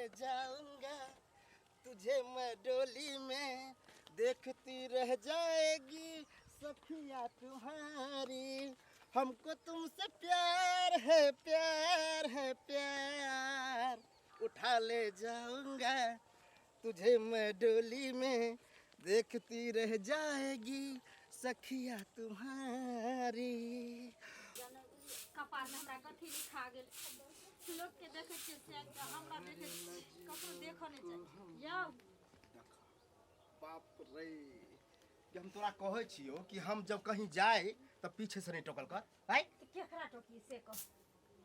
ले जाऊंगा तुझे मैं डोली में, देखती रह जाएगी सखिया तुम्हारी। हमको तुमसे प्यार है, प्यार है, प्यार। उठा ले जाऊंगा तुझे मैं डोली में, देखती रह जाएगी सखिया तुम्हारी। कपार में हमरा कथी लिखा गेल? लोग के देखै छियै से आबि कऽ हमरा देखै छियै, ककरो देखऽ नहि चाही यौ। बाप रे, कि हम तोरा कहै छियौ कि हम जब कहीं जाए तऽ पीछे से नहीं टोकल कर। आय? तऽ केकरा टोकी से कह?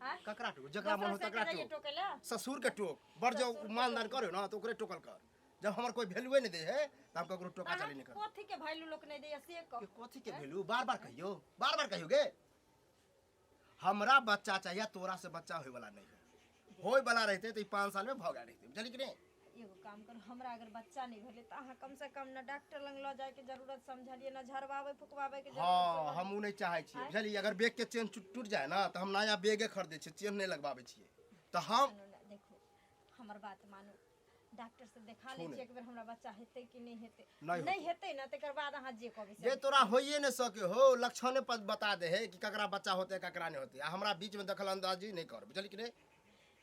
आय? ककरा टोक? जकरा मन हो दोसर से तकरा के जाइए टोक। टोकै लए? ससुर के टोक बड़ जो ससुर के मानदान टोक। करे ना तो ओकरे टोकल कर। जब हमर कोई वैल्यूए नहीं दे है तऽ हम ककरो टोका चाली नहीं कर। कथी के वैल्यू लोक नहीं दैया से कह? के कथी के वैल्यू? बार बार कहियो, बार बार कहियो गे। हमरा बच्चा चाहिए, तोरा से बच्चा होय वाला नहीं है। होय वाला रहते तो 5 साल में भऽ गेल रहते, बुझली कि नहीं? एगो काम करू, हमरा अगर बच्चा नहीं भेलै तऽ अहाँ कम से कम न डॉक्टर लग लऽ जायके जरूरत समझलियै, न झड़वाबै फुकवाबै के जरूरत। हाँ, हम उ नहीं चाहै छियै, बुझलियै? अगर बैग के चेन टूट जाए ना तऽ हम नया बैगे खरीदै छियै, चेन नहीं लगबाबै छियै। तऽ हम सुनू ने, देखू हमर बात मानू, डॉक्टर से देखा लै छू छियै एक बेर, हमरा बच्चा हेतै कि नहि हेतै। नहि। नहि हेतै ने तकर बाद अहाँ जे कहबै से। जे तोरा होइए नहीं सके हो, लक्षणे पर बता दे है कि ककरा बच्चा होते ककरा नहीं होते। आ हमरा बीच में दखल अंदाजी नहीं कर, बुझली कि नहीं?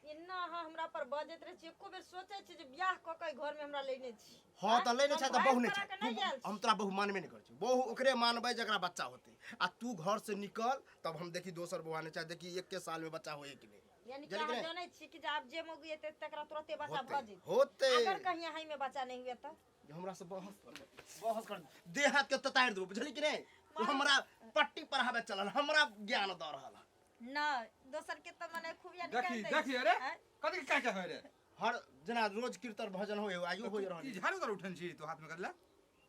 एना अहाँ हमरा पर बजैत रहै छी, एको बेर सोचै छी जे बियाह कऽ के घर में हमरा लेने छी? हाँ तऽ लेने हम छै तऽ भागि बहु नहीं पड़ा छै। के नहि आयल छी। हम तोरा बहु मानबे नहीं करै छी। बहु ओकरे मानबै जकरा बच्चा होते। आ तू घर से निकल तब हम देखी दोसर बहु आने चाहे, देखी एक के साल में बच्चा होए कि नहीं। यानी कि बुझली कि अहाँ नहीं? जानै छी कि जे आब जे मौगी एतै तकरा तुरते बच्चा भऽ होते जेतै? होते। अगर कहीं अहीं में बच्चा नहीं हुए तऽ? हमरा से बहस कर, बहस कर, देह हाथ के ततारि देबो, बुझली कि नहीं? ओ हमरा पट्टी पढ़ाबे चलल, हमरा ज्ञान दऽ रहल हन। नहि, दोसर के तऽ मने खूबिया देखी निकालि दै देखी छी। अरे आँय? कथी के क्या होय रे? हर जेना रोज कीर्तन भजन होय, आइयो होय रहल। ई झाड़ू तर उठन छी तू हाथ में करला?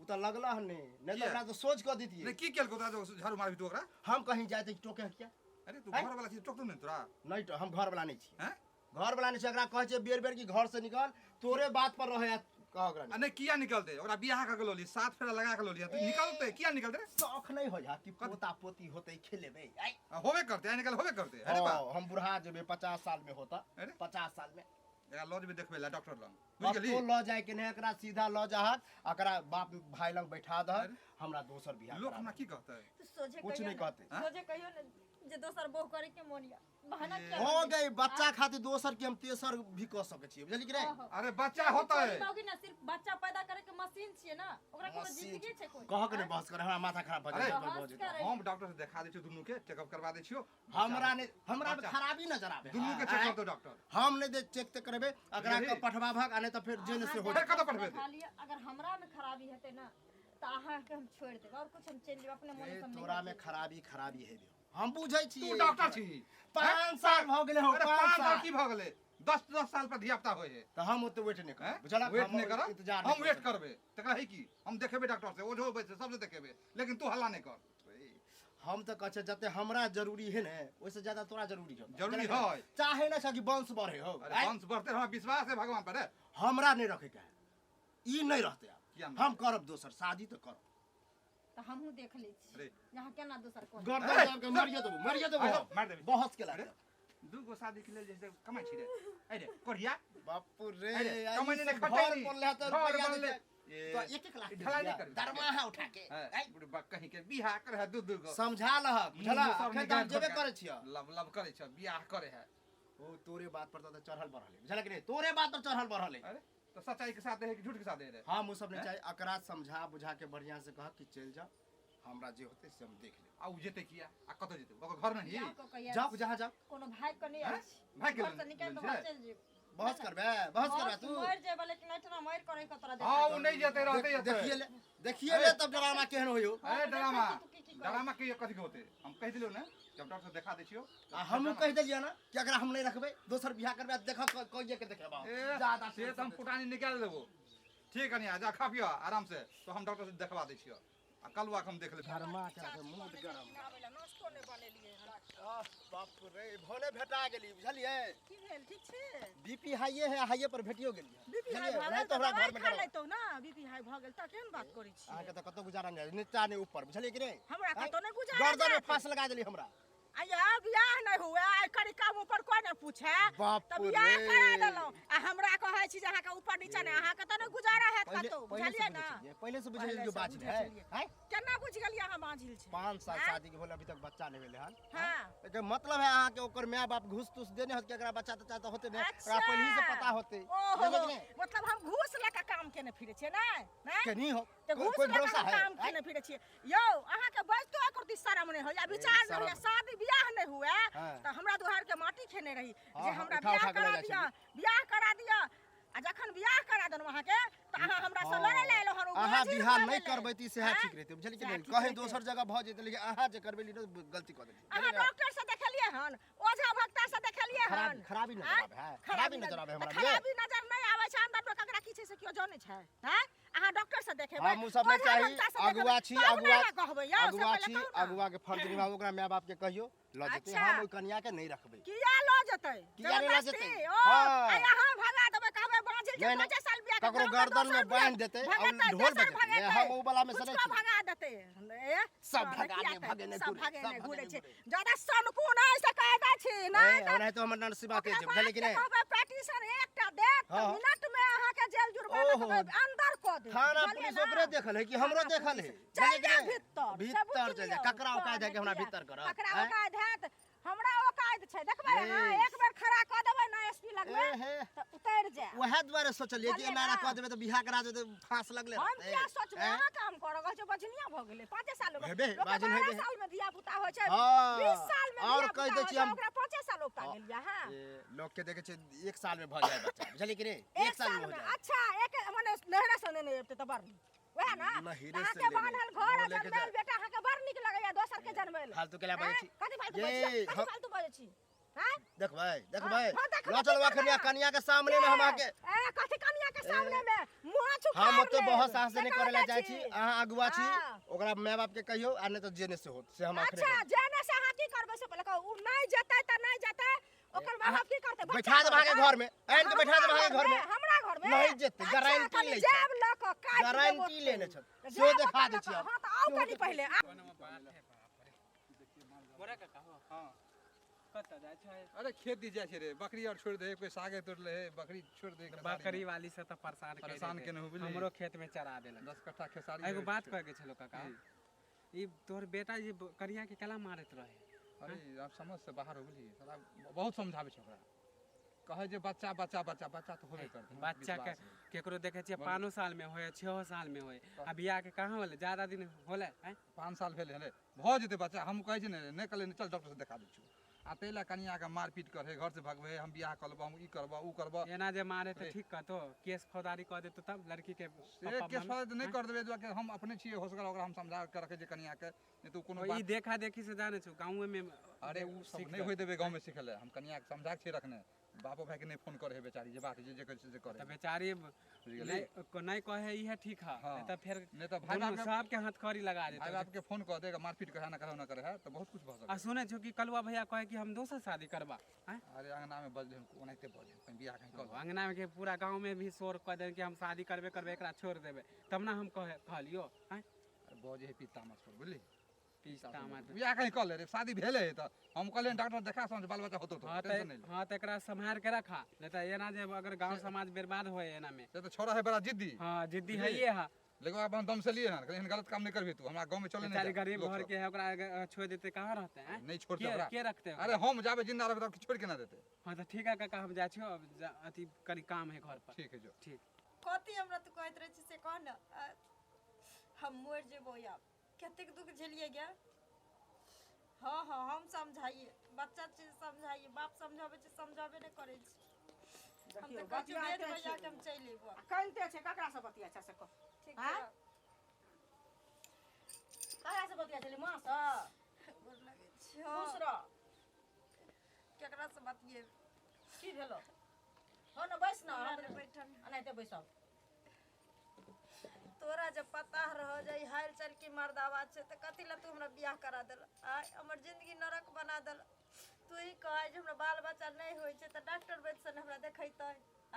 उ तऽ लगला हन नहीं, नहीं तऽ किया? ओकरा तऽ सोच कऽ दितियै। नहीं की केलको तोरा जो झाड़ू मारबी तू ओकरा? हम कहीं जाए तऽ टोके किया? अरे तू आँय? घर वाला छी, टोकतौ नहीं तोरा? नहीं तो हम घर वाला नहीं छी। हैं? घर वाला नहीं छी। एकरा कहै छियै बेर बेर कि घर से निकल, तोरे बात पर रहे कह ओकरा। आ नहीं किया निकलते? ओकरा बियाह कऽ के लोली, सात फेरा लगा के लोली, तू निकलते किया निकलते रे? शौक नहीं होय कि पोता पोती होते खेलेबै। आइ। आ, होबे करते, आ निकल होबे करते। अरे बा। हाँ, हम बुढ़ा जेबै 50 साल में होता। अरे? 50 साल में। एकरा लऽ जेबै देखबै ला डॉक्टर लग, बुझि गेली? कतौ लऽ जाय के नहीं, एकरा सीधा लऽ जाहक, एकरा बाप भाई लग बैठा दहक, अरे? हमरा दोसर बियाह लोक करा हमरा दे। की कहतै? तऽ सोझे कुछ कहियौ नहीं ने, कहतै। हाँ? सोझे कहियौ ने जे दोसर बहु करे के मोन या बहाना किया हो बनबै? गई बच्चा खातिर दोसर के हम तेसर भी कऽ सकै छियै, बुझली कि नहीं? हाँ, हाँ। अरे बच्चा होतै। छोरी मौगी ने सिर्फ बच्चा पैदा करे के मशीन छियै ना, ओकरा कोनो मशीन जिंदगी छै कोई? कहक नहि बहस कर, हमरा माथा खराब भऽ अरे, जाय बहस करे। हम डॉक्टर से देखा दै छियौ, दुनू के चेकअप करवा दै छियौ। हमरा नहि, हमरा बच्चा। खराबी नजर आबे। दुनू के चेक करतौ डॉक्टर। हम नहि दे चेक ते करेबै, एकरा बुझली? के पठवा भाग, आ नहि तऽ फेर जे नहि से हो। फेर कतऽ पठबेतै? देखा लिअ, अगर हमरा में खराबी हेतै ना तऽ अहाँके हम छोड़ि देब और कुछ हम चलि जेब अपने मोने ए, से हम नहीं तोरा में करबै। खराबी खराबी हेबे, हम बुझै छियै। तू डॉक्टर छी। 5 साल भऽ गेलै हो। अरे 5 5 साल साल की भऽ गेलै? 10 10 साल पर धिया पुता होइ है। तऽ हम ओते वेट नहि करब, हैं? बुझलक? वेट हम नहीं करब? इंतजार हम नहि वेट करब। करबे तकरा है की हम देखेबे डॉक्टर से, ओझो बैसे सबसे देखेबे, लेकिन तू हल्ला नहीं कर। हम तऽ कहै छियै जते हमरा जरूरी है ने ओहिसँ ज्यादा तोरा जरूरी है। जरूरी है। चाहे ना छै कि वंश बढ़े हो। अरे आँय? वंश बढ़ते, हमरा विश्वास है भगवान पर है। हमरा नहीं रखे के है, ई नहीं रहते आब। किया नहीं? हम करब दोसर शादी तऽ करब। तऽ हमहूँ देख लै छी अरे। यहाँ केना दोसर कोन। गर्दन अरे, दाबि के मरिए देबो, मरिए देबो। अरे, मारि देबी। बहस के अरे, लागल। दू गो शादी के लेल जे छै कमाइ छी रे, अरे कोढ़िया। बापू रे। अरे, आई कमाइ नहि सब खटै घर नी। पर ले तऽ घर रुपैआ बनले। देतै। ए, तो एक एक लाख ई ढलाई के नहि करबी। दरमाहा उठा के हैं, आइ, बुढ़बा कहीं के बियाह करे है दू दू गो। समझा लहक, बुझला? मुँह सब अखन तऽ निकालि हम जेबे के करै छियह। लब लब करै छ, बियाह करे है। ओ तोरे बात पर तऽ चढ़ल बढ़ल है, बुझलक नहि? तोरे बात पर चढ़ल बढ़ल है। अरे तो सच्चाई के साथ है कि झूठ के साथ है रे? हम ओ सब नहीं हैं? चाही। एकरा समझा बुझा के बढ़िया से कह कि चलि जाओ, हमरा जे होतै से हम देख लेब। आ उ जेतै किया? आ कतऽ जेतै? ओकर घर नहीं? बियाह कऽ के आयल जाओ छी। जहाँ जाओ। कोनो भाग के नहि आयल हैं? छी। भागि के घर से निकालि लेने कऽ छै? चलि जेब। बहस करबे, बहस करबे तू? मरि जेबै लेकिन एहिठिना मरि कऽ रहि कऽ तोरा हाँ, उ नहीं जेतै, रहतै एतै। देखिए ले, देखिए ले तब ड्रामा केहन होयो। अरे ड्रामा, तू की की करै? ड्रामा के कथी के होतै? हम कहि देलियौ ने कि हम डॉक्टर से देखा दै छियौ। आ हमहूँ कहि देलियै ने कि एकरा हम नहीं रखबै, दोसर बियाह करबै, आ देखऽ कहिए के देखेबा। ए, ज्यादा से तऽ हम फुटानी निकालि देबो। ठीक कनिया, जा खा पियो आराम से, तो हम डॉक्टर से देखवा दै छियौ। आ कलुआ के हम देख लेबै। गरमा के रखे, मूड गरम। आबै लए नाश्तो नहि बनेलियै हन। आह, बाप रे, भने भेटा गेली, बुझलियै? की भेल, ठीक छी? बीपी हाइए है, हाइए पर भेटियो गेलियै। बीपी हाई बुझलियै? भऽ नहि गेल तऽ हमरा दवाइ घरमे खा गड़बड़। लैतौ ने। बीपी हाई भऽ गेल तऽ केहन बात करै छी? अहाँके तऽ कतौ गुजारा नहि, नीचा नहि ऊपर, बुझलियै कि नहि? हमरा कतौ नहि गुजारा गर्दन में जायत। फांस लगा देली हमरा। आया बियाह नहि हुए, आइ करी काम ऊपर कोई नहि पूछे बाप तऽ बियाह रे। करा देलहुँ आ हमरा कहै जाने अहाँके तऽ नहि गुजारा हैत पहिले कतौ पहिले से बुझलियै बुझै ने छलियै, पहिले से बुझै पहिले छलियै से बाजिल बुझै है छलियै। हैं? केना बुझि गेलियै अहाँ बाझिल छै 5 साल आँय? शादी के भेल अभी तक बच्चा नहीं भेलै हन। हाँ। एकर मतलब है अहाँ के ओकर माय बाप घूस तूस देने होत कि एकरा बच्चा तच्चा तऽ होते नहीं, ओकरा पहिले ही से पता होते। ओहो बुझलियै कि नहि? मतलब हम घूस लऽ कऽ काम केने फिरै छियै नहि नहि के नहीं हो तऽ कोई घूस कोई लऽ कऽ भरोसा हम है काम आँय? केने फिरै छियै यौ अहाँके बजितो एको रत्ती शरम नहि होइए विचार नहि होइए शरम। शादी बियाह नहि हुए हाँ। तऽ हमरा दुहार के माटी खेने रही हाँ, जे हाँ, हमरा उठा बियाह उठा के करा लऽ जाइ दिअ बियाह करा दिअ आ जखन बियाह करा देलहुँ अहाँके तऽ अहाँ हमरा से लड़ै लए एलहुँ हन ओ अहाँ बाजिल बियाह भऽ नहीं गेलै। करबै तऽ ई सएह आँय? ठीक रहतै बुझलियै कि सएह नहि ठीक कहीं रहितै। दोसर जगह भऽ जेतै लेकिन अहाँ जे करबै ने गलती कऽ देलियै अहाँ बुझलियै ने? डॉक्टर से देखेलियै हन ओझा भक्ता से देखेलियै हन खराबी नजर आँय? आबै है खराबी नजर आबै हमरा तऽ खराबी नजर नहि आबै छै अंदर मे ककरा की छै से केओ जानै छै हैं अहाँ डॉक्टर से देखेबै हम उ सब नहि ओझा चाही भक्ता से देखेबै, अगुआ छी तब ने अगुआ अहाँ कहबै यौ से अगुआ पहिले छी कहू ने। अगुआ के फर्ज निभाबू ओकरा माय बाप के कहियो लऽ जेतै अच्छा। हम ओहि कनिया के नहि रखबै किया लऽ जेतै किया नहि लऽ जेतै? जबरदस्ती, ओ हाँ। आ अहाँ भगा देबै कहबै बाँझिल छै नहि, नहि। पाँचे साल बियाह के ककरो गाँवमे गर्दन में दोसर बियाह बान्हि देतै आ भगेतै, ढोल दोसर बजेतै। भगेतै। हम उ वला में से नहि कुछो छी। भगा देतै ए, सब साला भगा किया दे, तऽ भगेने सब घुरे, भगेने सब घुरे भगेने छै घुरे। ज्यादा सनकू नहि से कह दै छी नहि ए, तऽ ओनाहितो हमर नरसिम्हा ओकरा तेज छै बुझलियै कि बाप के नहि कहबै पेटिशन एकटा देत तऽ हाँ। मिनट में अहाँके जेल जुर्माना ओहो। के अंदर कऽ देत थाना बुझलियै पुलिस ने? ओकरे देखल है कि हमरो थाना देखल है पुलिस। चलि बुझलियै कि जाउ नहि? भीतर से भीतर बुझि चलि जाउ लियौ। ककरा औकात है कि हमरा किया? भीतर करत ककरा आँय? औकात हैत हमरा औकात छै देखबै ए। अहाँ एक बेर खड़ा कऽ देबै ना एसपी लगमे ए हे तऽ उतरि जायब वएह दुआरे सोचलियै कि बुझलियै एना ना? कऽ देबै तऽ बियाह करा देबै तऽ फांस लगले हम रहतै किया सोचबै आँय? अहाँ काम करऽ कहै छै बजनिया भऽ गेलै 5 साल मे हेबे, लोकके बाजिन 12 हेबे। साल मे धिया पुता होइ छै हाँ, 20 साल मे और धिया कहि पुता दै होइ छी छै हम- ओकरा 5 साल उपता हाँ। गेलियै अहाँ ए, लोक के देखै छै 1 साल में भऽ जाय बच्चा बुझलियै कि नहि एक साल साल में हो में जाय अच्छा एक मने नहरा से नेने अबितै तऽ बड़ नीक वएह ना नहिरे से अहाँके लेने। बान्हल घर आ वो लेके जनमेल जा। बेटा अहाँके बड़ नीक लगैया दोसर के जनमेल फालतू के ला बजै आँय? छी कथी फालतू ये, बजै छी कथी हम- फालतू बजै छी आँय? देखबै देखबै हाँ, देखबै, लऽ चलू की अखन करबै? कनिया के सामने में हम अहाँके ए कथी कनिया के सामने में मुँह छुपा हम ओते बहुत साहस से नहि करे ला जाइ छी छी अहाँ अगुआ छी हाँ। ओकरा माय बाप के कहियौ आ नहि तऽ जेने से होत से हम अखने अच्छा जेने से अहाँ की करबै से पहिले कहू उ नहि जेतै तऽ नहि जेतै ओकर माय बाप की करतै बैठा देब अहाँके घर में आनि के बैठा देब अहाँके घर में हमरा घर में नहि जेतै, अच्छा, गारंटी कनि लै छै। जायब लऽ कऽ काटि देब गारंटी ओतै। लेने छथि। जायब सेहो देखा ओतऽ दै लऽ छी कऽ। हम। हँ तऽ आउ कनि पहिले आ- गोरा काका हो हाँ कतऽ जाइ छै अरे खेत दी जाइ छै रे बकरी और छोड़ दे कोई सागे तोड़ ले बकरी छोड़ दे खेसारी बकरी में। वाली से तऽ परेशान करि परेशान देतै। केने हो बुझलिही। हमरो खेत में चरा देलक 10 कट्ठा खेसारी एगो है। बात कहे के छलो काका की? ई तोहर बेटा जे करिया के केला मारैत रहे अरे आब समझ से बाहर हो गेली साला बहुत समझाबै छै ओकरा कहै जे बच्चा बच्चा बच्चा बच्चा तऽ होबे करतै हमरा बच्चा के विश्वास है। केकरो देखै छियै 5 साल में होए 6 साल में होए आ बियाह के कहाँ होले ज्यादा दिन होले हैं 5 साल भेलै हन भऽ जेतै बच्चा हम कहै छी ने नहि कहलै चल डॉक्टर से देखा दै छियौ आ ताहि लए कनियाके मारपीट करे घर से भगबै हम बियाह कऽ लेबौ हम ई करबौ उ करबौ एना जे मारे तऽ रे। ठीक कहतो केस फौजदारी कऽ देतो तब लड़की के से पप्पा केस मम्मी फौजदारी तऽ नहि कर देबै एहि दुआरे हम अपने छियै होशगर ओकरा हम समझा के रखै छियै कनियाके नहि तऽ उ कोनो ई बात देखा देखी से जाने छौ गाँवे में अरे उ सब सीख नहि जाए। होय देबै गाँवमे सिखै लए हम कनियाके समझा के छियै रखने बापो भाइके नहि फोन करै है बेचारी जे बात है जे जे कहै छै से करै तऽ बेचारी बुझि गेलियै नहीं नहीं कहे इहे ठीक है हाँ। नहीं तऽ फेर नहि तऽ भाय दुनू बापके सबके हथकड़ी लगा भाय देतौ बापके फोन कऽ देगा मारपीट करे ना करे ना करे है तऽ बहुत कुछ भऽ आ सकै सुनै छौ कि कलुआ भैया कहे कि हम दोसर शादी करबा आँय? अरे अंगना में बजले हम ओनाहिते बजले कहीं बियाह कहीं कऽ अंगना में के पूरा गांव में भी शोर कऽ देन कि हम शादी करबे करबे एकरा छोड़ देबे तब ना हम कहे कहलियो आँय? अरे बजे है पीता मत पर बुझली पीसता मत बियाह कहीं कऽ ले रे शादी भेले है तऽ हम कहलियै डॉक्टर देखा समझ बाल बच्चा होतो हाँ तो तऽ टेंशन नहीं ले हाँ तऽ एकरा सम्हार के रखा नहीं तऽ एना जे अगर गांव समाज बर्बाद होए एना में से तऽ छोड़ा है बड़ा जिद्दी हाँ जिद्दी बुझलियै? है ये है लेकिन अपन दम से लिए हन एहन गलत काम नहीं करबी तू हमरा गांव में चले नहीं बेचारी जा, गरीब लोक घर सब। के है ओकरा अगर छोड़ देते कहाँ रहते हैं नहीं छोड़ते के ओकरा के रखते अरे हम जाबे जिंदा रहबे तब छोड़ के ना देते हाँ तो ठीक है काका हम जाइ छियो अब अथी कनी काम है घर पर ठीक है जो ठीक कथी हमरा तू कहैत रहै छी से कह ने हम मरि जेबो आब कतेक दुख झेलिए गे हाँ हाँ हम समझाइए बच्चा चीज समझाइए बाप समझाबै छै समझाबे नहि करै छै हम देखियौ तऽ कहै छी बतियाइते वेद भैया छै। के हम चलि अयबो आ कनिते छै ककरा से बतिया छै से कह ठीक आँय? छै ककरा से बतिया छलै माँ से गोर लगै छी खुश रह केकरा से बतियेबै की भेलो हो ने बैस न हमरा नहि बैठल एनाहिते बैसब तोरा जब पता रह जाई हाल चाल की मर्दावा छै तऽ कथी लए तू हमरा बियाह करा देल आय हमर जिंदगी नरक बना देल तू ही कहै जे हमरा बाल बच्चा नहि होइ छै तऽ डॉक्टर वैद्य से ने हमरा देखैतै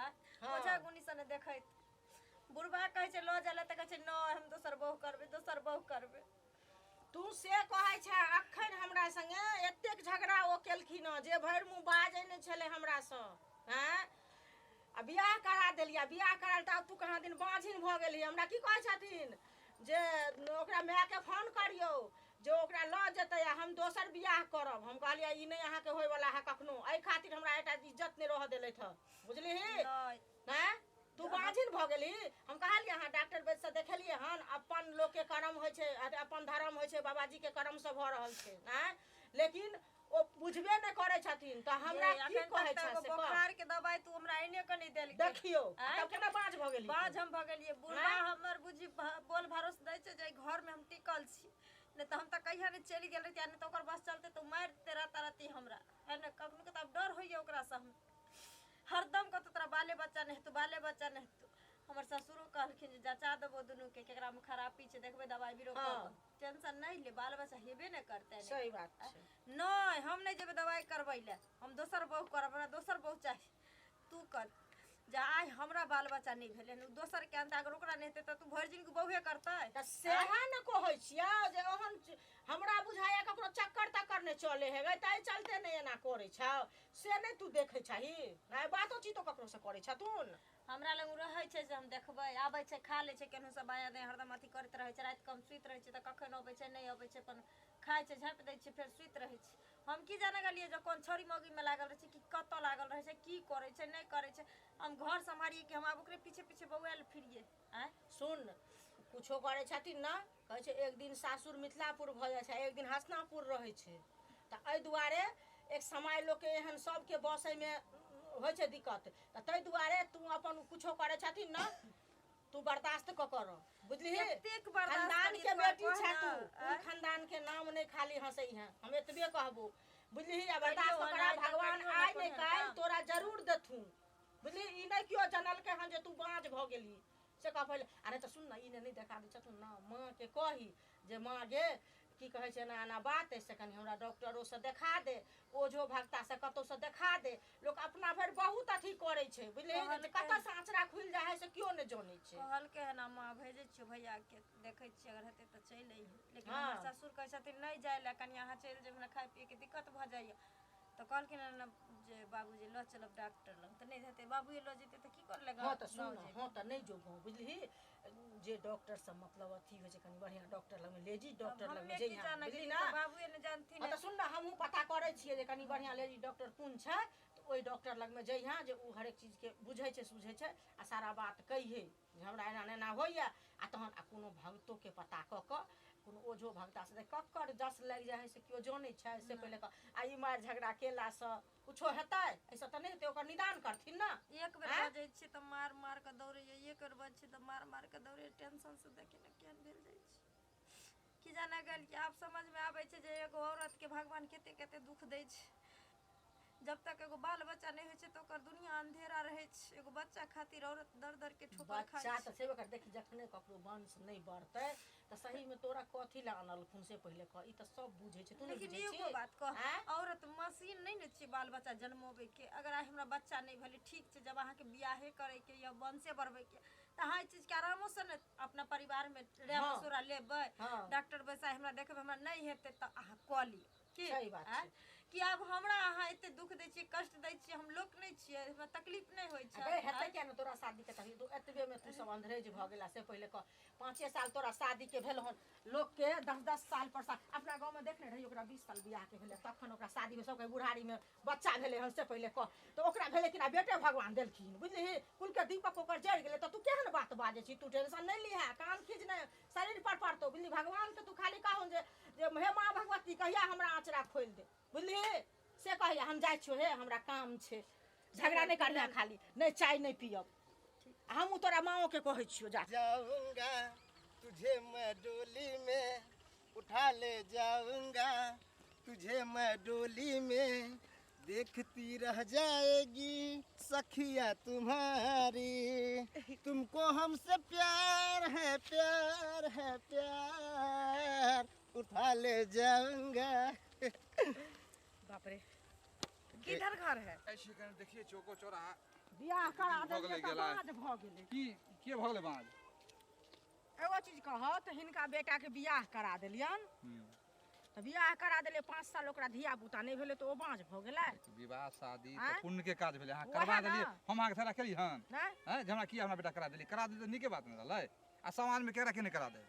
आय ओझा गुनी से ने देखैत बुढ़बा कहै छै लऽ जाइ लए तऽ कहै छै नहि हम दोसर बहु करबै दोसर बहु करबै तू से कहै छै अखन हमरा संगे एतेक झगड़ा ओ केलखिन हँ जे भरि मुँह बाजै नहि छलै हमरासँ हँ आ बियाह करा देलियै। बियाह कराल तऽ आब तू कहाँ दिन बाँझिन भऽ गेलही। हमरा की कहै छथिन जे ओकरा मायके फोन करियौ जे ओकरा लऽ जेतै आ हम दोसर बियाह करब। हम कहलियै ई नहि अहाँके होयवला है कखनो, एहि खातिर हमरा एकटा इज्जत नहि रहऽ देलथि हँ, बुझलिही? नहि तू बाँझिन भऽ गेलही। हम कहलियै अहाँ डॉक्टर वैद्यसँ देखेलियै हन? अपन लोकके करम होइ छै, अपन धर्म होइ छै, बाबाजीके करमसँ भऽ रहल छै। आँय, लेकिन ओ बुझबे नहि करै छथिन तऽ हमरा की कहै छै से? बोखार के दवाई तू हमरा एने के नहि देलकै। देखियौ तब केना बाँझ भऽ गेली? बाँझ हम भऽ गेलियै। बुढ़बा हमर बुझी बोल भरोस दै छै जे घर में हम टिकल छी, नहि तऽ हम तऽ कहिया नहि चलि गेल रहितियै। नहि तऽ ओकर बस चलते तऽ मारि देते राताराती हमरा, है ने? कखनो के तऽ आब डर होइए ओकरासँ। हम हरदम कहतौ तोरा बाले बच्चा नहि हेतौ, बाले बच्चा नहि हेतौ। हमर ससुरो कहलखिन जे जचा देबो दुनूके, केकरामे खराबी छै देखबै, दवाइ बीरो करब, टेंशन नहि ले, बाल बच्चा हेबे नहि करतै। सही बात छै। नहि, हम नहि जेबै दवाइ करबै लए, हम दोसर बहु करब, हमरा दोसर बहु चाही। तू कर जे आइ हमरा बाल बच्चा नहि भेलै हन, दोसरके अनतै। अगर ओकरा नहि हेतै तऽ तू भरि जिनगी बहुए करतै। तऽ सएह ने कहै छियौ जे ओहन हमरा बुझाइया ककरो चक्कर तक्कर नहि चले हेबै, ताहि चलते नहि एना करै छौ, से नहि तू देखै छही? नहि बातो चीतो ककरो से करै छथुन? हमरा लग रहै छै से हम देखबै। आबै छै, खा लै छै केनहु से, बायाँ दायाँ हरदम अथी करैत रहै छै। रातिके हम सुति रहै छियै तऽ कखन अबै छै नहि अबै छै, अपन खाइ छै, झाँपि दै छियै, फेर सुति रहै छै। हम की जाने गेलियै जे कोन छौड़ी मौगीमे लागल रहै छै कि कतऽ लागल रहै छै, की करै छै नहि करै छै। हम घर सम्हारियै कि हम आब ओकरे पीछे पीछे बौआयल फिरियै? आँय सुन, कुछो करै छथिन ने, कहै छै एक दिन सासुर मिथिलापुर भऽ जाइ छै, एक दिन हसनापुर रहै छै। तऽ एहि दुआरे एक समय लोकके एहन सबके बसैमे होइ छै दिक्कत। तऽ ताहि दुआरे तू अपन कुछो करै छथिन ने, तू बर्दाश्त कऽ कर, बुझलिही? कतेक बर्दाश्त खानदान करियै के तू आर बेटी कह छै ने, तू कुल आँय? खानदान के नाम नहि खाली हंसै है, हम एतबे कहबो, बुझलिही? आ बर्दाश्त करियौ करा, हन, आइ तऽ भगवान करियौ ने आइ नहि कोनो काल्हि काम। तोरा जरूर देथुन, बुझलिही? ई नहि केओ जनलकै हन जे तू बाँझ भऽ गेलही, से कह पहिले। आ नहि तऽ सुन ने, ई नहि देखा दै छथुन ने, माँके कही जे माँ गे, की कहै छै, एना एना बात अइ, से कनि हमरा डॉक्टरोसँ देखा दे, ओझो भगतासँ कतहुसँ देखा दे। लोक अपना भरि बहुत अथी करै छै, बुझलिही? जे कतऽसँ आँचरा खुलि जाइ हइ से केओ नहि जनै छै। कहलकै हन माँ, भेजै छियौ भैयाके, देखै छियै अगर हेतै तऽ चलि अइहे। लेकिन हमर ससुर कहै छथिन नहि जाइ लए, कनि अहाँ चलि जेबै, हमरा खाइ पियैके दिक्कत भऽ जाइए। तऽ कहलखिन हन जे बाबूजी लऽ चलब डॉक्टर लग, तऽ नहि हेतै, बाबूए लऽ जेतै तऽ की कर ले। हँ तऽ सुन, हँ तऽ नहि जो गाँव, बुझलिही? जे डॉक्टर सब मतलब अथी होइ छै, कनि बढ़िआँ डॉक्टर लगमे, लेडीज डॉक्टर लगमे जइहे, बुझली ने? बाबूए ने जानथिन। हँ तऽ सुन ने, हमहूँ पता करै छियै जे कनि बढ़िआँ लेडीज डॉक्टर कोन छै, तऽ ओहि डॉक्टर लगमे जइहे जे ओ हरेक चीजके बुझै छै सुझै छै, आ सारा बात कहिहे जे हमरा एना एना होइए। आ तहन आ कोनो भगतोके पता कऽ कऽ, कोनो ओझो भगतासँ देख, ककर जस लागि जाइ हइ से केओ जनै छै? से पहिले कह। आ ई मारि झगड़ा केलासँ कुछो हेतै? एहिसँ तऽ नहि हेतै, ओकर निदान करथिन ने। एक बेर बजै छियै तऽ मार मार कऽ दौड़ैए, एक बेर बजै छियै तऽ मार मार कऽ दौड़ैए। टेंशनसँ देखी ने केहन भेल जाइ छै, की जाने गेलियै। आब समझमे आबै छै जे एगो औरतके भगवान कते कते दुःख दै छै। जब तक एगो बाल बच्चा नहि होइ छै तऽ ओकर दुनिया अंधेरा रहै छै। एगो बच्चा खातिर औरत दर दर के ठोकर खाइ बच्चा छै। तऽ छेबे कर। देखी, जखने ककरो वंश नहि बढ़तै तऽ सहीमे तोरा कथी लए अनलखुन से पहिले कह। ई तऽ सब बुझै छै, तू नहि लेकिन बुझै एगो छी? बात कह, आँय? औरत मशीन नहि ने छियै बाल बच्चा जन्मोबैके। अगर आइ हमरा बच्चा नहि भेलै, ठीक छै, जब अहाँके बियाहे करैके या वंशे बढ़बैके तऽ अहाँ एहि चीजके आरामोसँ ने अपना परिवारमे राय मशूरा लेबै, डॉक्टर बैसाइ हमरा देखबै, हमरा नहि हेतै तऽ अहाँ कऽ लिअ की? सही बात आँय? कि आब हमरा अहाँ एते दुःख दै छियै, कष्ट दै छियै, हम लोक नहि छियै? हमरा तकलीफ नहि होइ छै? अरे हेतै किया ने तोरा शादीके तकलीफ? तू एतबेमे तू सब अंधरेज भऽ गेला से पहिले कह। 5 साल तोरा शादीके भेल हन, लोकके 10-10 साल पर अपना गाँवमे देखने रही, ओकरा 20 साल बियाहके भेलै तखन ओकरा शादी भेल, सबके बुढ़ारीमे बच्चा भेलै हन, से पहिले कह। तऽ ओकरा भेलै कि ना? बेटे भगवान देलखिन, बुझलिही? कुलके दीपक ओकर जरि गेलै। तऽ तू केहन बात बाजै छी? तू टेंशन नहि लिहे, कान खींच नहि शरीर पर पड़तौ, बुझली? भगवानके तू खाली कहून जे हे माँ भगवती, कहिया हमरा आँचरा खोलि दे, बुझलिही? से कहिया। हम जाइ छियौ हे, हमरा काम छै। झगड़ा नहि करिहे खाली, नहि चाय नहि पियब। हमहूँ तोरा माँओके कहै छियौ, जा। जाऊंगा तुझे मैं डोली में उठा ले जाऊंगा, तुझे मैं डोली में देखती रह जाएगी सखिया तुम्हारी, तुमको हमसे प्यार है, प्यार है, प्यार, उठा ले जाऊंगा। बाप रे, किधर घर है? ऐसे कने देखिए चौको चौराहा। बियाह करा भऽ देलियै गेलै तऽ गेलै। बाँझ भऽ गेलै। की के भऽ गेलै बाँझ? एगो चीज कहत, हिनका बेटाके बियाह करा देलियन तऽ बियाह करा देलियै 5 साल ओकरा धिया पुता नहि भेलै तऽ ओ बाँझ भऽ गेलै। विवाह शादी तऽ आँय? पुण्य के काज भेलै, अहाँ वएह करवा ने। देलियै, हम अहाँके थोड़ा केली हन? नहि। आँय, जे हमरा किया हमरा बेटा करा देलियै, करा देलियै तऽ नीके बात ने रहलै। आ समाजमे केकरा के नहि करा दे?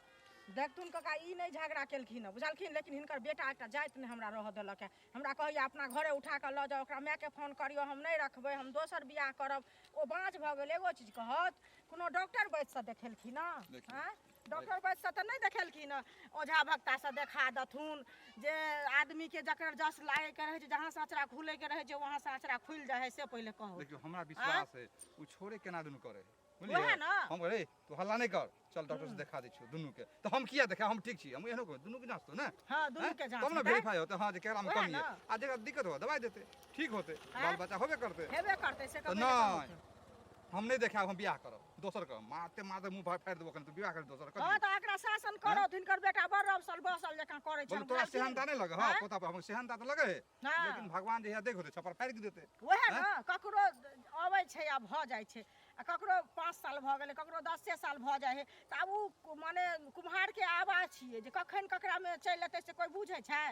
देखथुन काका, ई नहि झगड़ा केलखिन हँ, बुझलखिन, लेकिन हिनकर बेटा एकटा जाति नहि हमरा रहऽ देलक हँ। हमरा कहैया अपना घरे उठा कऽ लऽ जाउ, ओकरा मायके फोन करियौ, हम नहि रखबै, हम दोसर बियाह करब। ओ बाँझ भऽ गेल। एगो चीज कहत, कोनो डॉक्टर वैद्यसँ देखेलखिन हँ? देखियौ। आँय, डॉक्टर वैद्यसँ तऽ नहि देखेलखिन हँ, ओझा भक्तासँ देखा देथुन जे आदमीके जकर जस लागैके रहै छै, जहाँसँ अँचरा खुलैके रहै छै वहाँसँ अँचरा खुलि जाइ हइ, से पहिले कहू। देखियौ, हमरा विश्वास है ओ छोड़े केना दुनू करे है, बुझलियै? वएह ने। हम रे तू हल्ला नहि कर, चल डॉक्टर से देखा दै छियौ दुनू के। तऽ हम किया देखा, हम ठीक छी, हम एहनो कहबै दुनू के जाँच तो ने। हँ, दुनू के जाँच तब ने हेतै। वेरीफाई होतै, हँ, जे केकरा में वएह कमी है ने। आ जेकरा दिक्कत हो दवाई देतै, ठीक होतै, बाल बच्चा होबे करतै। हेबे करतै से तऽ कहबै। नहि, हम नहि देखायब, हम बियाह करब दोसर करब, मारते मारते मुँह फाड़ि देबो कनि, तू बियाह कर दोसर कर। हँ, तऽ एकरा शासन करत, हिनकर बेटा बड़ रबसल बसल जकाँ करै छै। बोलू, तोरा सेहनता नहि लगे? हँ, आँय? पोता पर हम सेहनता तऽ लगे है, लेकिन भगवान जहिया देख होतै छप्पर फाड़ि के देतै। वएह ने, ककरो अबै छै आ भऽ जाइ छै, आ ककरो 5 साल भऽ गेलै, ककरो 10 साल भऽ जाइ हइ, तऽ आब ओ माने कुम्हारके आवाज छियै जे कखन ककरामे चलि एतै से कोइ बुझै छै?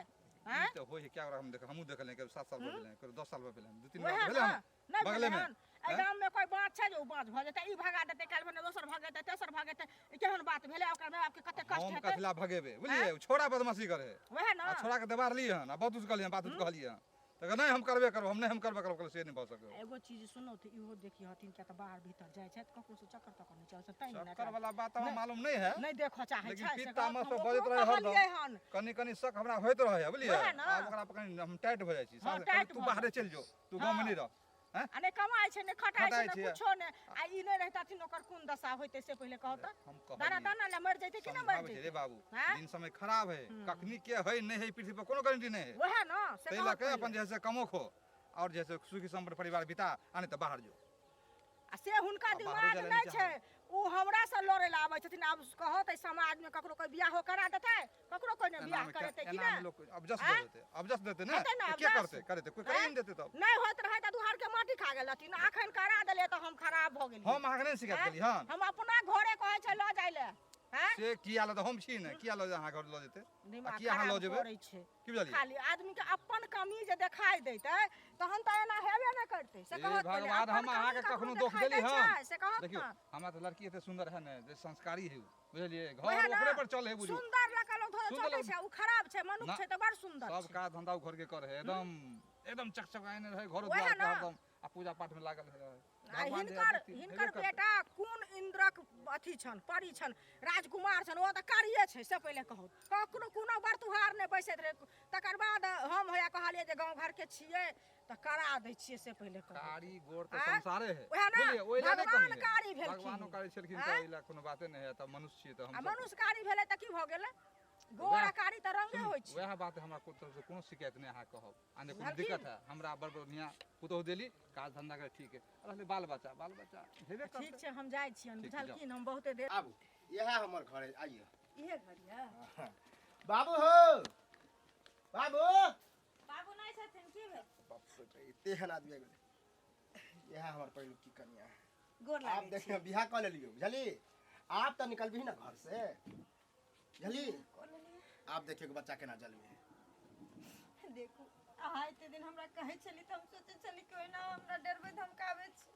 आँय? ई तऽ होइ है, क्या हम देख, हमहूँ देखलियै, कभी 7 साल भऽ गेलै, कभी 10 साल भऽ गेलै, 2-3 वएह बार भेलै ने हन नहि बगले भेलै मे। हन। एहि आँय? गाममे कोइ बाँझ छै जे ओ बाँझ भऽ जेतै, ई भगा देतै, काल्हि भने दोसर भगेतै, तेसर भगेतै, ई केहन बात भेलै? ओकर माय बापके कते कष्ट हम हेतै। कथिला भगेबै, बुझलियै? ओ छोड़ा बदमाशी करे है। वएह ने। आ छोड़ा के देबारलियै हन आ बहुत कुछ कहलियै हन, बात उत कहलियै हन, तऽ कहै, नहि हम करबे करब, हम नहि हम करबे करब, कहलियै से नहि भऽ सकै। एगो चीज सुनू तऽ, इहो देखी हथिन, किया तऽ बाहर भीतर जाइ छथि, ककरो से चक्कर तक्कर नहि चलै छै, तैं ने चक्कर वाला बात हमरा मालूम नहि है। नहि देखऽ चाहै लेकिन छै से पीत गप। तामस हम पर बजैत ओकरो रहै हरदम। कहलियै हन। कनि कनि शक हमरा होइत रहै है, बुझलियै? वएह ने। आब ओकरा पर कनि हम टाइट भऽ जाइ छी। हँ, साँझ टाइट तू भऽ बाहरे जाइ। चलि जो, तू गाँवमे हँ। नहि रह। हैं? आ नहि कमाइ छै, नहि खटाइ छै, खटाइ नहि छै। कुछो नहि। आ ई नहि रहितथिन, ओकर कोन दशा होइतै से पहिले कहू तऽ। हम दाना कहलियै, दाना लए मरि जैतै कि नहि मरि समझाबै छै रे जैतै? बाबू, हैं? दिन समय खराब है, कखनी के है नहि है पृथ्वी पर कोनो गारंटी नहि है। वएह ने से ताहि कहत लऽ के पहिले। अपन जे है से कमो खो और जे है से सुखी सम्पन्न परिवार बिता, आ नहि तऽ बाहर जो। आ से हुनका आ बाहरो दिमाग जाय लए नहि नहि छै, ओ हमरा से लड़ै लए आबै छथिन। आब कहत एहि समाजमे ककरो कोइ बियाहो करा देतै? ककरो कोइ नहि बियाह एनामे करेतै कि एनामे नहि? लोक अबजस आँय? दऽ देतै, अबजस देतै ने। हेतै ने तऽ के अबजस? करतै? करेतै कोइ करे आँय? नहि देतै तब। नहि होइत रहै तऽ दुहार के माटि खा गेल रहथिन, अखन करा देलियै तऽ हम खराब भऽ गेलियै। हम अहाँके नहि शिकायत आँय? केली हन। हम अपना घरे कहै छै लऽ जाइ लए। आँय? से किया लऽ, हम छी ने, किया लऽ अहाँ घर लऽ जेतै? आ दिमाग किया अहाँ लऽ खराब जेबै? करै छै। की बुझलियै? खाली आदमी के अपन कमी जे देखाई देतै तहन तऽ एना हेबे नहि करतै, से हे कहत पहिले। भगवान, अपन हम कमी अहाँके ककरो कखनो दोख देखाइ देली दै हन? छै, से कहत देखियौ, ने। हमरा तऽ लड़की एते सुन्दर है ने जे संस्कारी है, बुझलियै? वएह घर ने। ओकरे पर चल है, बुझू। सुन्दर लऽ कऽ लोक थोड़े सुन्दर चलै लऽ- छै, ओ खराब छै, मनुख ना। छै तऽ बड़ सुन्दर सब छै। काज धंधा ओ घर के करे है, एकदम एकदम चकचकाने रहे घर वएह द्वार के ने। हरदम, आ पूजा पाठ में लागल रहे। आ भगवान जे हिनकर देथिन, हेबे हिनकर करतै। बेटा कोन इन्द्रक अथी छनि, परी छनि, राजकुमार छनि, ओ तऽ कारिये छै से पहिले कहू। ककरो कोनो बरतुहार नहि बैसैत रहै, तकर बाद हम हैया कहलियै जे गाँव घरके छियै तऽ करा दै छियै, से पहिले कहू। कारी गोर तऽ आँय? संसारे है, वएह ने, बुझलियै? ओहि लए नहि भगवान कमी है। कारी भेलखिन। भगवानो कारी छलखिन आँय? तऽ एहि लए कोनो बाते नहि है, तऽ मनुष्य छियै तऽ आ हम सब- मनुष्य कारी भेलै तऽ की भऽ गेलै? गोर वएह- आ कारी तऽ रंगे सुनू, होइ छै। वएह बात है, हमरा कोनो तरफ से कोनो शिकायत नहि अहाँ कहब आ नहि कोनो बुझलखिन? दिक्कत है। हमरा बड़ बढ़िआँ पुतोहु देली, काज धंधा करे, ठीक है। रहलै बाल बच्चा, बाल बच्चा हेबे ठीक करतै। छै, हम जाइ छियनि। ठीक छै, जाउ। बुझलखिन, हम बहुते देर आबू, इएह हमर घर है, आइए। इहे घर यऽ? बाबू हो, बाबू। बाबू नहि छथिन, की भेल? बाप रे, एते एहन आदमी आबि गेलै। इएह हमर पहिलुकी कनिया है। गोर आप लागै छी। देखियौ, बियाह कऽ लेलियौ, बुझली? आप तऽ निकलबही ने घर से, बुझली? कऽ लेलियै। आप देखियौ कि बच्चा केना जन्मे है। देखू, अहाँ एते दिन हमरा कहै छली तऽ हम सोचै छली कि ओहिना हमरा डरबै धमकाबै छी,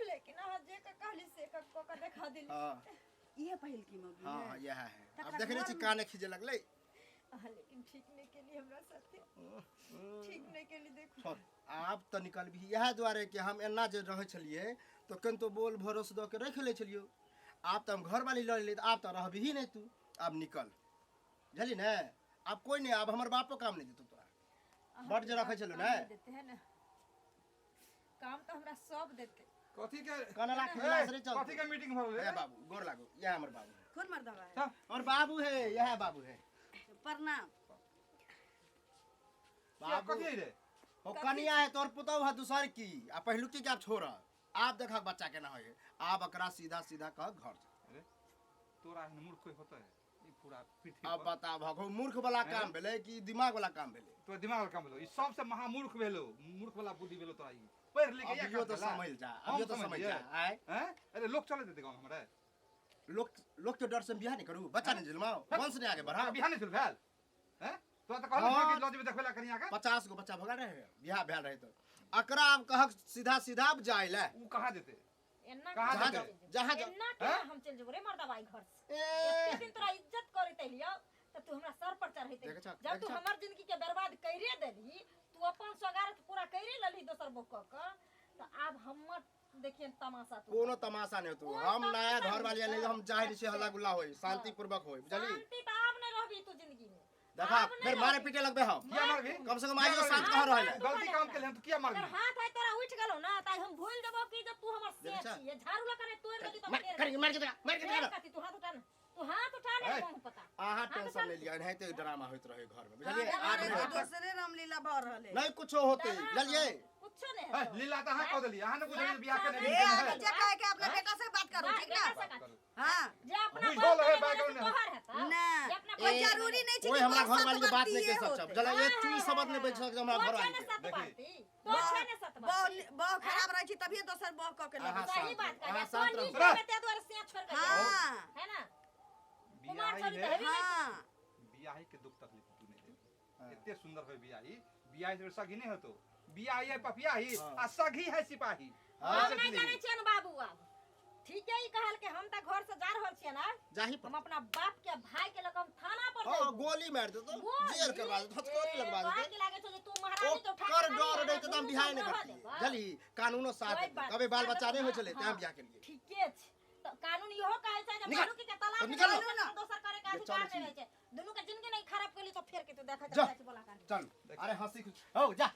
लेकिन अहाँ जे कऽ कहली से कऽ कऽ कऽ देखा देली। हाँ। इहे पहिलकी मौगी हाँ। है? हाँ, इएह है। आब तकरा देखने छी घरमे- काने खींचे लगलै। अहाँ लेकिन ठीक नहि केली हमरा साथे, ठीक नहि केली। देखू, छोड़, आब तऽ निकलबही। इएह दुआरे कि हम एना जे रहै छलियै तऽ कनितो बोल भरोस दऽ के राखि लै छलियौ। आब तऽ हम घरवाली लऽ लेलियै, तऽ आब तऽ रहबही नहि तू, आब निकल, बुझली ने? आब कोइ नहि, आब हमर बापो काम नहि देतौ तोरा। अहाँके बड जे रखै बाप छलहुँ काम ने? नहि देते है ने, काम तऽ हमरा सब देते। कथी के कनला खिजला से नहि कथी चलतै। के मीटिंग भऽ हे रहलै? बाबू, गोर लागू, इएह हमर बाबू है। कोन मर्दबा है? हमर बाबू है, इएह बाबू है। प्रणाम। बाबू कथी है रे? हो, कनिया है तोर, पुतहु है दूसर की, आ पहिलुकी के आब छोड़। आब देखा बच्चा केना होइ है। आब एकरा सीधा सीधा कह घर जा। अरे तोरा एहन मूर्ख कोइ होतै ई पूरा पृथ्वी अब पर? बता भगो, मूर्ख वाला काम भेलै कि दिमाग वाला काम भेलै? तोरा दिमाग वाला काम भेलो ई, सबसे महामूर्ख भेलो, मूर्ख वाला बुद्धि भेलो तोरा ई, पढ़ि लिख के इएह अभियो काम तो भेला? समझ जा, हम अभियो तो समझ समझियै? जा। आय? हैं? अरे लोक चले देते गाँव हमरा? लोक लोक के डर से हम बियाह नहीं करू, बच्चा नहीं जन्माओ, वंश नहीं आगे बढ़ाओ? बिहान नहि भेल? हैं तोरा तऽ कहलियै हाँ। कि लऽ जेबै देखबै ला कनिया के। 50 गो बच्चा भगा रहे, बियाह भेल रहे। तऽ एकरा आब कहक सीधा सीधा आब जाय ले। उ कहाँ जेतै? एना कहाँ जहाँ जेतै? जाओ, जहाँ जाओ। एना केना हैं? हम चलि जेबो रे मर्दबाई घर से? ए एते दिन तोरा इज्जत करैत एलियौ तऽ तू हमरा सर पर चढ़ैत देखै छह, जब देखै तू छह। हमर जिंदगी के बर्बाद कइरे देलही, तू अपन स्वगारत पूरा कइरे लेलही दोसर बोक कऽ के, तऽ आब हमर देखियन तमाशा तू। कोनो तमाशा नहीं होतो। कोनो हम नया तमाशा घर वाली नहीं। नहीं, हम जाहिर से हल्ला गुल्ला होई, शांति पूर्वक होई, बुझली? शांति तऽ आब नहि रहबी तू जिंदगी में। देखा आब नहीं फिर मारे रहबी। पीटे लगबे हम। किया मारबी? कम से कम आज शांत कहाँ रहले? गलती काम केले हन, तू किया तोर मारबी? हाथ है तोरा उठि गेलौ ना, तऽ हम भूलि जेबौ कि जब तू हमर देखै से छह? छियै झाड़ू लऽ कऽ तोड़ि देली तऽ मार फेर कर, मार के देखा, मार के फेर देखा। कथी? तू हाथ उठा ने, तू हाथ उठा ने। ए। कहूँ पता अहाँ हाथ टेंशन उठा नहीं ने। लिया, एनाहिते ड्रामा होइत रहे घर में, हाँ, बुझलिए? आब एगो नहीं होतै। दोसरे रामलीला भऽ रहल है। नहीं कुछो होते, बुझलिए? कुछो नहीं ए, हेतौ। लीला तऽ अहाँ कऽ देलियै, अहाँ ने बुझलियै बियाह केने ए, केने है। अहाँ जे कहे के अपना बेटा से बात करू, ठीक बेटा ना? से कथी? हाँ। जे अपना बुझल बाप है, के बैकग्राउंड से तोहर हेतौ। ना। जे अपना कोई बाप के जरूरी नहीं छै ओए कि हमरा बड़ घर वाली के बात नहीं सतवर्तीये कह सकब। होतै। जला एक चूई शब्द नहीं बज सकब हमरा घर तो वाली छै ने के। सतबाती, तो छै ने सतबाती। बहू बहू खराब रहै छै तभिए दोसर बहू कऽ के अहाँ लबै छै। सही शांत बात रहू, कहलियै। अहाँ तो शांत रहू। नीक रहबै ताहि दुआरे से छोड़ि कऽ गेल। हाँ। है ना? कुमार बियाही छौड़ी तऽ है, हेबे नहि। हाँ। बियाही के दुख तकलीफ तू नहीं देबी। एते सुंदर होय बियाही, बियाही से सगी नहीं होतो। बियाही है पपियाही आ सगी है सिपाही। हम ऐसे नहि जिंदगी। जानै छियनि बाबू आब। ठीके ई कहल के हम तऽ घर से जा रहल छियनि आब। जाही पर। हम अपना बाप के भाई के लऽ कऽ हम थाना पर हाँ, जेबौ। गोली मार देतो, गोली? जेल करवा देतो, हथकड़ी लगवा ए, तोरा देतो। की लागै छौ जे तू महारानी के उठा ओकर के डर आनली, रहते तऽ हम दुनू बियाह के नहीं रहऽ करतियै, देबौ। बुझली? कानूनो साथ कोई देतै। बात कभी बाल बच्चा नहीं होइ हाँ, छलै, तें हाँ। बियाह केलियै। ठीके छै। तऽ कानून इहो कहै छै जे निकल। मालूकी के तलाक तऽ निकल। देला से दोसर करे के जे अधिकार चल नहि रहै छै। दुनू के जिंदगी नहि खराब केली तऽ फेर के तू देखै जा। जाइ छी बोला कानून। चल, अरे हंसी खुशी हो जा।